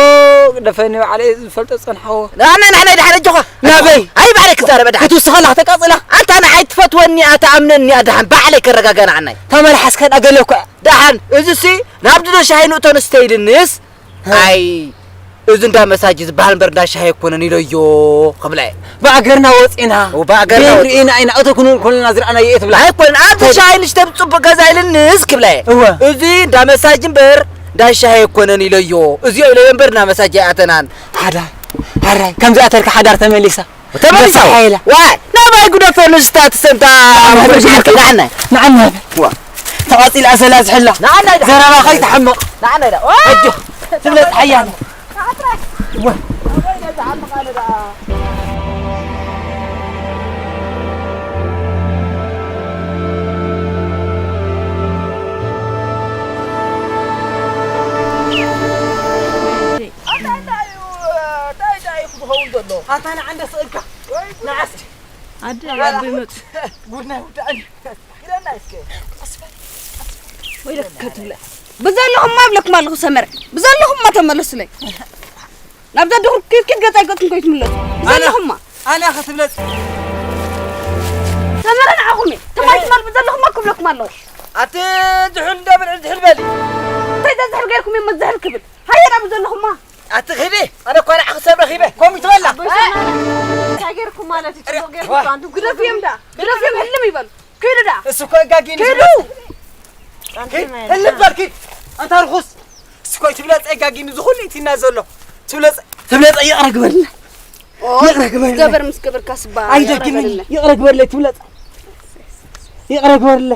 ደፈኒ ባዕለይ ዝፈልጦ ዝጸንሓዎ። ንዓይ፣ ንዓይ ደሓን ኣጆኻ። ናበይ? ኣይ ባዕለይ ክዛረበ ደሓን። ክትውስኸላ ከተቃጽላ? ኣንታ ንዓይ ትፈትወኒ እያ፣ ትኣምነኒ እያ፣ ደሓን ባዕለይ ከረጋጋ ንዓናይ። ተመላሓስካ ደኣ ገለ እኮ። ደሓን፣ እዚሲ ናብ ድዶ ሻሂ ንእቶ ንስተ ኢልንስ? ኣይ፣ እዚ እንዳ መሳጅ ዝበሃል እምበር እንዳ ሻሂ ኣይኮነን ኢለዮ ክብላ እየ። ብኣገርና ወፂና። ብኣገርና ወፂና። ርኢና ኢና፣ እቶ ኩኑ ኮለና ዝረኣናዮ እየ ትብላ። ኣይኮነን፣ ኣብዚ ሻሂ ንሽተ ብፅቡቅ ገዛ ኢልንስ ክብላ እየ። እወ። እዚ እንዳ መሳጅ እምበር እንዳ ሻሂ ኣይኮነን ኢለዮ። እዚኦ ኢለዮ እምበር እንዳ መሳጅ ኣይኣተናን። ሓዳር፣ ሓራይ፣ ከምዚኣ ተልካ ሓዳር ተመሊሳ። ተመሊሳ። ሓይላ። ዋይ፣ ናባይ ጉደፈ ንስታ ትሰምታ። ንዓና። ንዓና። ዋ። ተቓጺላ ሰላ ዝሕላ። ንዓና ኢዳ። ዘረባ ከይትሓምቕ። ንዓና ኢዳ። ዋ። ኣጆ። ትብለጽ ሓያል። ዋ። ኣታ እንታይ እዩ? እንታይ እንታይ እዩ ክኸውን ዘሎ? ኣታ ንዓንደ ስእልካ። ወይ ጉድ። ንዓስቲ። ኣደ ኣቦ ይመጹ። ጉድ ናይ ውዳእን። ግደና እስከ። ወይ ለካ ትብለ። ብዘለኹማ እብለኩም ኣለኹ ሰመረ። ብዘለኹማ ተመለሱለይ። ናብ ዘደኹም ኪድ ኪድ ገጻይ ገጽኩም ከይትምለሱ። ብዘለኹማ። ኣነ ክትብለጽ። ሰመረ ንዓኹም እየ። ተማይ ትማል ብዘለኹማ ክብለኩም ኣለኹ። ኣቲ ዝሑል እንዳ ብልዒ ዝሕል በሊ። እንታይ ዘዝሕል ገይርኩም እየ መዝሕል ክብል? ሃየ ናብ ብዘለኹማ። ኣቲ ኺዲ፣ ኣነ እኳ ንዓኺ ሰብ ረኺበ። ኮም ይትበላ። ኣቦይ ሰመረ፣ እንታይ ገይርኩም ማለት እዩ? ጽቡቕ ገይርኩም ዋ። ኣንቱም ግደፍዮም ዳ። ግደፍዮም ህልም ይበሉ። ኪዱ ዳ። እሱ እኮ ኣጋጊኒ ኪዱ። ዝብለጽ። ኪድ፣ ህልም በል ኪድ። ኣንታ ርኹስ። እሱ እኮ እዩ ትብለጽ ኣጋጊኒ ዝኹሉ ኢቲና ዘሎ። ትብለጽ፣ ትብለጽ ይቕረ ግበርለ። ኦ፣ ይቕረ ግበርለ። ገበር ምስ ገበርካ ስባ ኣይደግምን። ይቕረ ግበርለ። ይቕረ ግበርለ ትብለጽ። ይቕረ ግበርለ።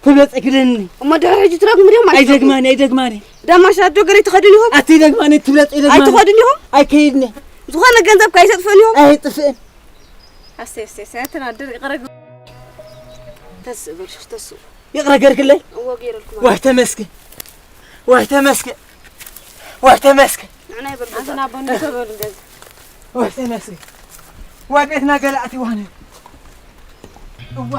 ትብለጽ ግደኒ። እሞ ድሕሪ ሕጂ ትደግሙ ዲኹም ኣይትደግሙን? ኣይደግማን፣ ኣይደግማን። ዳማሽ ኣዶ ገረይ ትኸዱን ኢኹም? ኣቲ ደግማን ትብለጽ ኣይደግማን። ኣይትኸዱን ኢኹም? ኣይከይድኒ። ዝኾነ ገንዘብ ከይሰጥፈን ኢኹም? ኣይጥፍእን። ኣሰይ፣ ኣሰይ፣ ኣሰይ፣ ኣተናድር ይቕረ ግ-፣ ተስእ በል ሽሽ፣ ተስእ። ይቕረ ገርክለይ? እዎ ገይረልኩም። ዋይ ተመስገን። ዋይ ተመስገን። ዋይ ተመስገን። ንዕና ይበል ኣንተ ናብ ኣቦ ንተበሉ ገዛ። ዋይ ተመስገን። ዋይ ቤትና ገለ ኣትይዋ ነይሩ። እዋ።